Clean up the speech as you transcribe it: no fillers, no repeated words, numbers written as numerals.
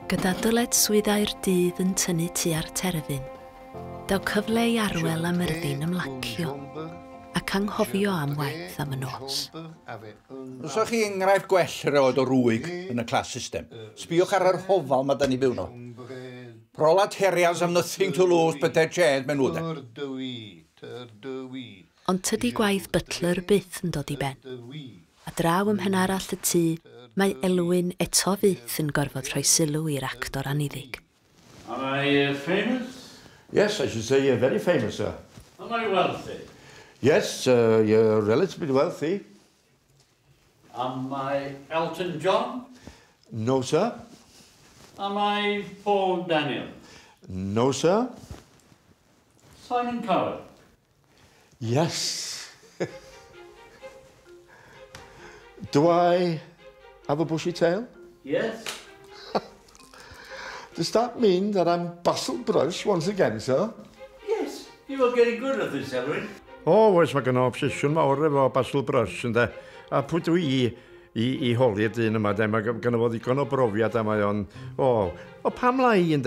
Gyda dyletswyddau'r dydd yn tynnu tua'r terfyn, daw cyfle i Arwel a Myrddin ymlacio ac anghofio am waith am y nos. Wsoch chi enghraifft gwell erioed o rwyg yn y class system? Sbïwch ar yr hofal ma da ni byw no. Proletarians have nothing to lose but their chains, maen nhw de. Ond tydi gwaith butler byth yn dod i ben. A draw ym mhen arall y tŷ, mae Elwyn eto fyth yn gorfod rhoi sylw i'r actor anniddig. Am I famous? Yes, I should say you're very famous, sir. Am I wealthy? Yes, you're relatively wealthy. Am I Elton John? No, sir. Am I Paul Daniel? No, sir. Simon Cowell? Yes. Do I have a bushy tail? Yes. Does that mean that I'm Basil Brush once again, sir? Yes. You are getting good at this, Elwyn. O, oes, mae gen o obsesiwn mawr efo Basil Brush, ynde. A pwy dwi i, i, i holi'r dyn yma, de, mae gynno fo ddigon o brofiad a mae o'n... O, o pam lai, ynde?